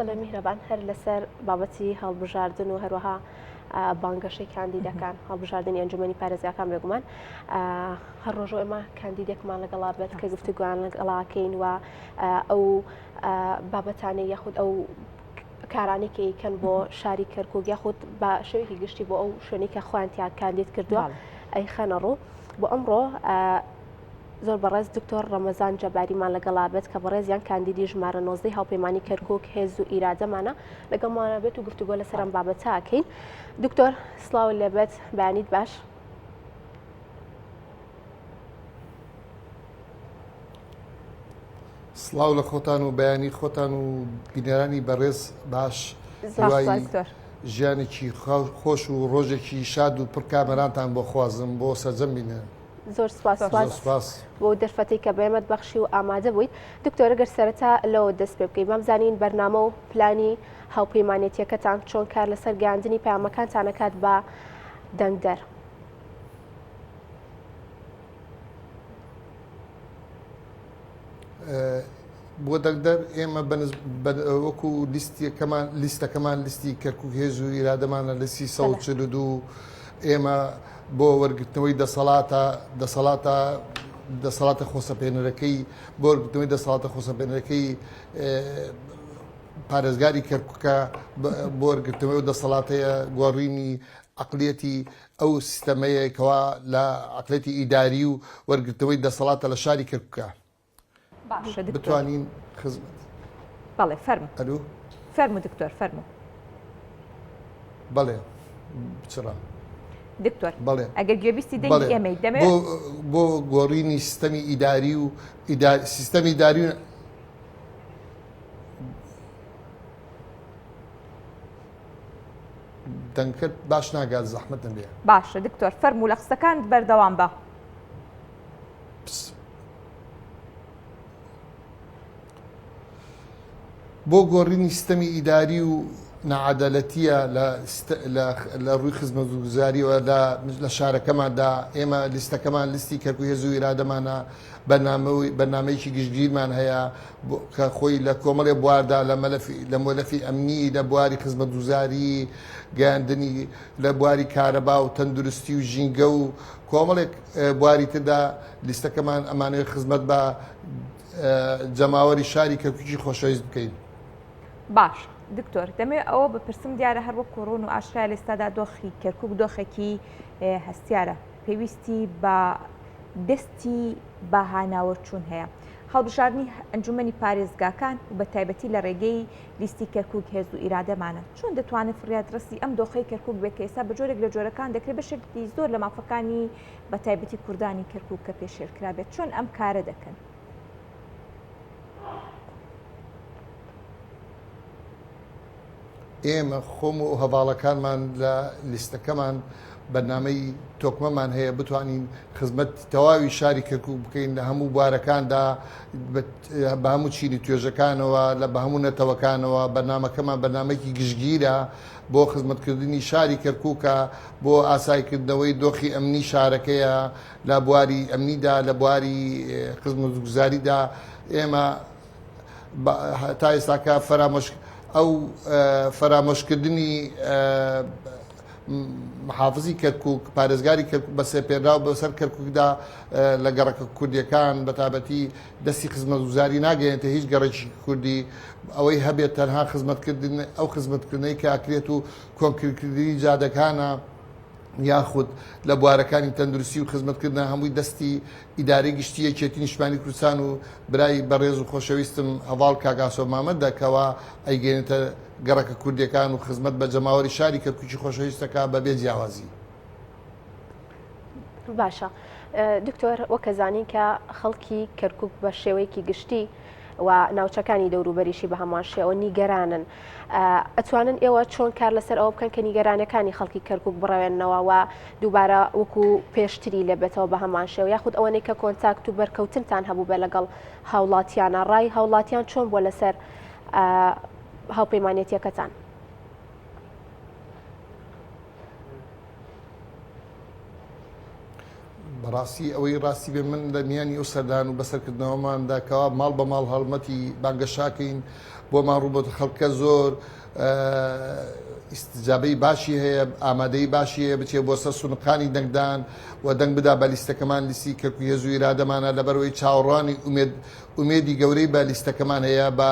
بەڵێ میهرەبان هەر لەسەر بابەتی هەڵبژاردن و هەروەها بانگەشەی کاندیدەکان هەڵبژاردنی ئەنجومەنی پارێزگاکان بێگومان هەر ڕۆژ ئێمە کاندیدێکمان لەگەڵا بێت کە گفتوگویان لەگەڵاکەین و ئەو بابەتانەی یاخود ئەو کارانی کە ئەیکەن بۆ شاری کەرکک یاخود بە شێوەیەکی گشتی بۆ ئەو شوێنی کە خۆیان تیا کاندید کردووە ئەیخەنە ڕوو بۆ ئەمڕۆ زۆر بەڕێز دکتۆر ڕەمەزان جەباریمان لەگەڵا بێت کە بەڕێزیان کاندیدی ژمارە نۆزدەی هاوپەیمانی کەرکک هێز و ئیرادەمانە لەگەڵمانە بێت و گفتوگۆ لەسەر ئەم بابەتەکەین دکتۆر سڵاو لێبێت بەیانیت باش. سڵاو لە خۆتان و بەیانی خۆتان و بینەرانی بەڕێز باش هیوای ژیانێکی خۆش و ڕۆژێکی شاد و پڕکامەرانتان بۆ خوازم بۆ سەرجەم بینەران. زۆر سپاس سپاس بۆ دەرفەتەی کە بەێمەت بەخشی و ئامادە بوویت دکتۆرە گەر سەرەتا لەوە دەست پێ بکەین بامزانین بەرنامە و پلانی هاوپەیمانێتیەکەتان چۆن کار لەسەر گەیاندنی پەیامەکانتان ئەکات بە دەنگدەر. بۆ دەنگدەر ئێمە وەکو لیستەکەمان لیستەکەمان لیستی کەرکک هێز و ئیرادەمانە لیستی 142 ئێمە بۆ وەرگرتنەوەی دەسەڵاتە دەسەڵاتە دەسەڵاتە خۆسەپێنەرەکەی بۆ وەرگرتنەوەی دەسەڵاتە خۆسەپێنەرەکەی پارێزگاری کەرککە بۆ وەرگرتنەوەی ئەو دەسەڵاتەیە گۆڕینی عقلیەتی ئەو سیستەمەیە کەوا لە عقلێتی ئیداری و وەرگرتنەوەی دەسەڵاتە لە شاری کەرکوکە باشە دکتۆر بتوانین خزمەت بەڵێ فەرموو ئەلو فەرموو دکتۆر فەرموو بەڵێ بچڕە دکتۆر بەڵێ ئەگەر گوێبیستی دەنگی بەڵێ ئێمەی دەمێ بۆ بۆ گۆڕینی سیستەمی ئیداری و ئیدار سیستەمی ئیداری و دەنگەکەت باش ناگات زەحمەت نەبێ. باشە دکتۆر فەرموو لە قسەکانت بەردەوام بە. بۆ گۆڕینی سیستەمی ئیداری و ناعادالەتیە لە ڕووی خزمەتگوزاریەوە لە شارەکەماندا ئێمە لیستەکەمان لیستی کەرکوک هێز و ئیرادەمانە بەرنامەیەکی گشتگیرمان هەیە کە خۆی لە کۆمەڵێ بواردا لە مەلەفی لە مەلەفی ئەمنی لە بواری خزمەتگوزاری گەیاندنی لە بواری کارەبا و تەندروستی و ژینگە و کۆمەڵێک بواری تردا لیستەکەمان ئەمانەوێت خزمەت بە جەماوەری شاری کەرکوکی خۆشەویست بکەین. باش دکتۆر دەمەوێت ئەوە بپرسم دیارە هەر وەکو ڕوون و ئاشکرا لە ئێستادا دۆخی کەرکوک دۆخێکی هەستیارە پێویستی بە دەستی بە هاناوەچوون هەیە. هەڵبژاردنی ئەنجومەنی پارێزگاکان و بە تایبەتی لە ڕێگەی لیستی کەرکوک هێز و ئیرادەمانە چۆن دەتوانێت فریادڕەسی ئەم دۆخەی کەرکوک بێت کە ئێستا بە جۆرێک لە جۆرەکان دەکرێت بەشێکی زۆر لە مافەکانی بە تایبەتی کوردانی کەرکوک کە پێشێل کرابێت چۆن ئەم کارە دەکەن؟ ئێمە خۆم و هەڤاڵەکانمان لە لیستەکەمان بەرنامەی تۆکمەمان هەیە بتوانین خزمەت تەواوی شاری کەرکوک بکەین لە هەموو بوارەکاندا بە هەموو چینی توێژەکانەوە لە بە هەموو نەتەوەکانەوە بەرنامەکەمان بەرنامەیەکی گشتگیرە بۆ خزمەتکردنی شاری کەرکوکە بۆ ئاسایکردنەوەی دۆخی ئەمنی شارەکەیە لە بواری ئەمنیدا لە بواری خزمەتگوزاریدا ئێمە تا ئێستاکە فەرامۆش ئەو فەرامۆشکردنی محافزی کەرکک پارێزگاری کەرکک بە سێپێنراو بەسەر کەرککدا لە گەڕەکە کوردیەکان بەتابەتی دەستی خزمەتگوزاری ناگەیەنێتە هیچ گەڕێکی کوردی ئەوەی هەبێت تەنها خزمەتکردن ئەو خزمەتکردنەی کە ئەکرێت و کۆنکریتکردنی جادەکانە یاخود لە بوارەکانی تەندروستی و خزمەتکردنا هەمووی دەستی ئیدارەی گشتی یەکێتی نیشتمانی کوردستان و برای بەڕێز و خۆشەویستم هەڤاڵ کاک ئاسۆ مامەندە کەوا ئەیگەیەنێتە گەڕەکە کوردیەکان و خزمەت بە جەماوەری شاری کەرکوکی خۆشەویست دەکا بە بێ جیاوازی. باشە دکتۆر وەک ئەزانین کە خەڵکی کەرکک بە شێوەیەکی گشتی و ناوچەکانی دەوروبەریشی بە هەمان شێوە نیگەرانن ئەتوانن ئێوە چۆن کار لەسەر ئەوە بکەن کە نیگەرانەکانی خەڵکی کەرکک بڕەوێنەوە و دووبارە وەکو پێشتری لێبێتەوە بە هەمان شێوە یاخود ئەوەنەی کە کۆنتاکت و بەرکەوتنتان هەبوو بە لەگەڵ هاوڵاتیانە ڕای هاوڵاتیان چۆن بووە لەسەر هاوپەیمانێتیەکەتان؟ بەڕاستی ئەوەی ڕاستی بێ من لە میانی ئەو سەردان و بەسەرکردنەوەماندا کەوا ماڵ بە ماڵ هەڵمەتی بانگەشاکەین بۆمان ڕووبۆتە خەڵکە زۆر ئیستجابەی باشی هەیە ئامادەی باشی هەیە بچێ بۆ سەر سونقانی دەنگدان و دەنگ بدا بە لیستەکەمان لیستی کەرکوک هێز و ئیرادەمانە لەبەرەوەی چاوەڕوانی ئومێد ئومێدی گەورەی بە لیستەکەمان هەیە بە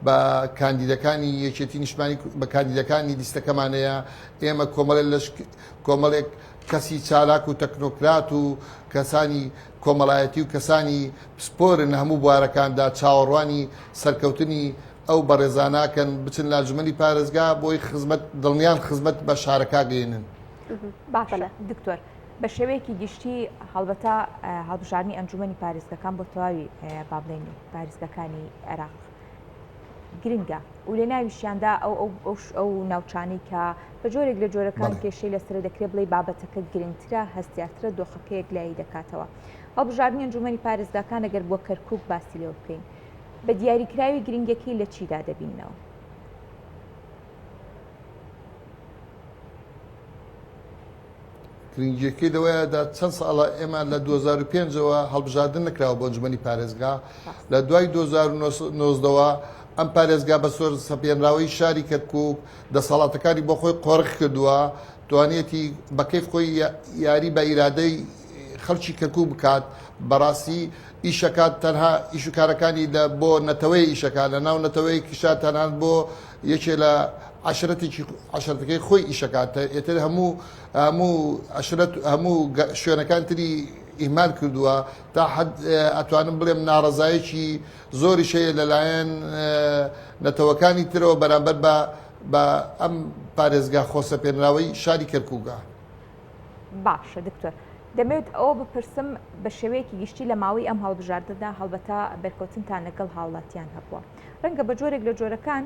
بە کاندیدەکانی یەکێتی نیشتمانی بە کاندیدەکانی لیستەکەمان هەیە ئێمە کۆمەڵێک لەش کۆمەڵێک کەسی چالاک و تەکنۆکرات و کەسانی کۆمەڵایەتی و کەسانی پسپۆرن لە هەموو بوارەکاندا چاوەڕوانی سەرکەوتنی ئەو بەڕێزاناکەن بچن لە ئەنجومەنی پارێزگا بۆی خزمەت دڵنیان خزمەت بە شارەکە گەێنن. باشە دکتۆر بە شێوەیەکی گشتی هەڵبەتە هەڵبژاردنی ئەنجومەنی پارێزگەکان بۆ تەواوی با بڵێین پارێزگەکانی عێراق گرنگە و لە ناویشیاندا ئەو ئەو ئەو ناوچانەی کە بە جۆرێک لە جۆرەکان کێشەی لەسەر دەکرێت بڵێ بابەتەکە گرنگترە هەستیارترە دۆخەکە یەکلایی دەکاتەوە هەڵبژاردنی ئەنجومەنی پارێزگاکان ئەگەر بۆ کەرکک باسی لێوە بکەین بە دیاریکراوی گرنگەکەی لە چیدا دەبینەوە؟ گرنگیەکەی لەوەیەدا چەند ساڵە ئێمە لە 2005ەوە هەڵبژاردن نەکراوە بۆ ئەنجومەنی پارێزگا لە دوای 2019ەوە ئەم پارێزگا بە سۆر سەپێنراوەی شاری کەرکک دەسەڵاتەکانی بۆ خۆی قۆرخ کردووە توانیەتی بە کەیف خۆی یاری بە ئیرادەی خەڵکی کەرکک بکات بەڕاستی ئیشەکات تەنها ئیش و کارەکانی لە بۆ نەتەوەی ئیشەکە لە ناو نەتەوەی کیشا تەنان بۆ یەکێ لە عەشرەتێکی عەشرەتەکەی خۆی ئیشەکات ئێتر هەموو هەموو عەشرەت هەموو شوێنەکان تری ئیهمال کردووە تا حد ئەتوانم بڵێم ناڕەزایەکی زۆریش هەیە لەلایەن نەتەوەکانی ترەوە بەرامبەر بە بە ئەم پارێزگا خۆسەپێنراوەی شاری کەرکووکە. باشە دکتۆر دەمەوێت ئەوە بپرسم بە شێوەیەکی گشتی لە ماوەی ئەم هەڵبژاردندا هەڵبەتە بەرکەوتنتان لەگەڵ هاوڵاتیان هەبووە ڕەنگە بە جۆرێک لە جۆرەکان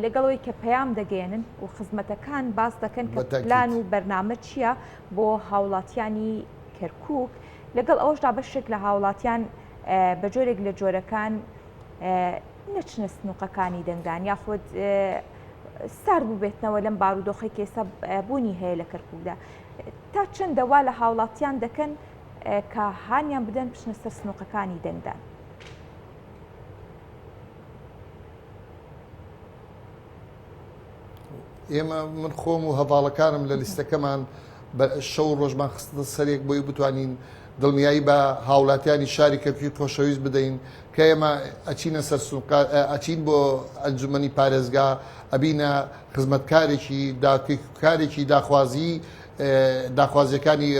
لەگەڵەوەی کە پەیام دەگەیەنن و خزمەتەکان باس دەکەن کە پلان و بەرنامە چییە بۆ هاوڵاتیانی کەرکک لەگەڵ ئەوەشدا بەشێک لە هاوڵاتیان بە جۆرێک لە جۆرەکان نەچنە سنووقەکانی دەنگدان یاخود سارد بووبێتنەوە لەم بارودۆخەی کە ئێستا بوونی هەیە لە کەرکووکدا تا چەندە وا لە هاوڵاتیان دەکەن کە هانیان بدەن بچنە سەر سنووقەکانی دەنگدان؟ ئێمە من خۆم و هەڤاڵەکانم لە لیستەکەمان بە شەو ڕۆژمان خستە سەرێک بۆی بتوانین دڵنیایی بە هاوڵاتیانی شاری کەرکوکی خۆشەویست بدەین کە ئێمە ئەچینە سەر سوقا ئەچین بۆ ئەنجومەنی پارێزگا ئەبینە خزمەتکارێکی داکارێکی داخوازی داخوازیەکانی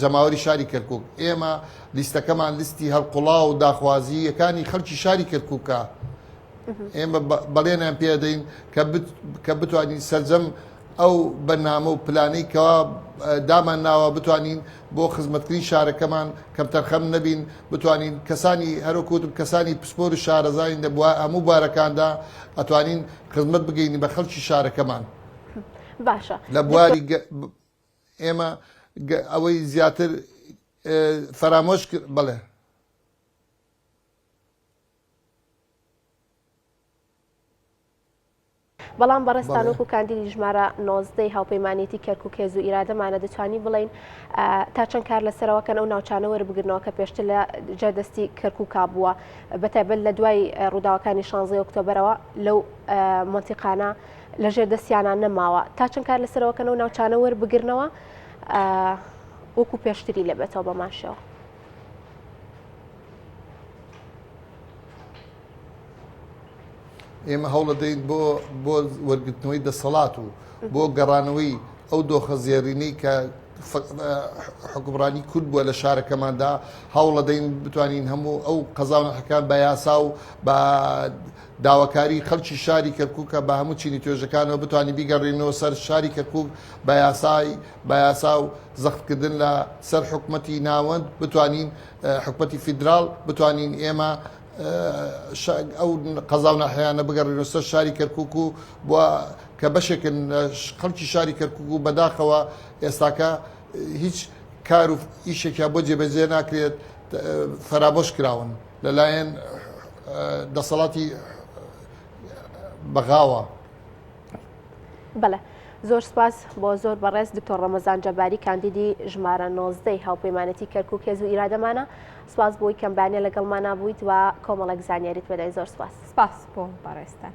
جەماوەری شاری کەرکک ئێمە لیستەکەمان لیستی هەڵقوڵا و داخوازیەکانی خەڵکی شاری کەرککە ئێمە بەڵێنیان پێدەین کە بتوانین سەرجەم ئەو بەرنامە و پلانەی کەوا دامان ناوە بتوانین بۆ خزمەتکردنی شارەکەمان کەمتەرخەم نەبین بتوانین کەسانی هەروەک وتم کەسانی پسپۆر و شارەزاین لە هەموو بوارەکاندا ئەتوانین خزمەت بگەینین بە خەڵکی شارەکەمان باشە لە بواری ئێمە ئەوەی زیاتر فەرامۆش کرد بەڵێ. بەڵام بەڕێزتان وەکو کاندیدی ژمارە 19 هاوپەیمانێتی کەرکک هێز و ئیرادەمانە دەتوانین بڵین تا چەند کار لەسەرەوەکەن ئەو ناوچانە وەربگرنەوە کە پێشتر لە جەردەستی کەرکوکا بووە بەتایبەت لە دوای ڕووداوەکانی 16 ئۆکتۆبەرەوە لەو مەنتیقانە لەژێر دەستیانان نەماوە تا چەند کار لەسەرەوەکەن ئەو ناوچانە وەربگرنەوە وەکو پێشتری لەبێتەوە بەمانشەوە. ئێمە هەوڵەدەین بۆ بۆ وەرگرتنەوەی دەسەڵات و بۆ گەڕانەوەی ئەو دۆخە زێڕینەی کە حکومڕانی کورد بووە لە شارەکەماندا هەوڵەدەین بتوانین هەموو ئەو قەزاونەکان بە یاسا و بە داواکاری خەڵکی شاری کەرکووکە بە هەموو چینی توێژەکانەوە بتوانین بیگەڕێنەوە سەر شاری کەرکووک بە یاسای بە یاسا و زەختکردن لە سەر حکومەتی ناوەند بتوانین حکومەتی فیدراڵ بتوانین ئێمە ئەو قەزا و ناحیانە بگەڕێنەوە سەر شاری کەرکک و بۆ کە بەشێکن خەڵکی شاری کەرکک و بەداخەوە ئێستاکە هیچ کار و ئیشێکیان بۆ جێبەجێ ناکرێت فەرامۆش کراون لەلایەن دەسەڵاتی بەغاوە. بەڵێ. زۆر سپاس بۆ زۆر بەڕێز دکتۆر ڕەمەزان جەباری کاندیدی ژمارە 19 هاوپەیمانەتی کەرکک هێز و ئیرادەمانە سپاس بۆی کەمبانە لەگەڵمانە بوویت و کۆمەڵێک زانیاریت پێدای زۆر سپاس. سپاس بۆ بەڕێزتان.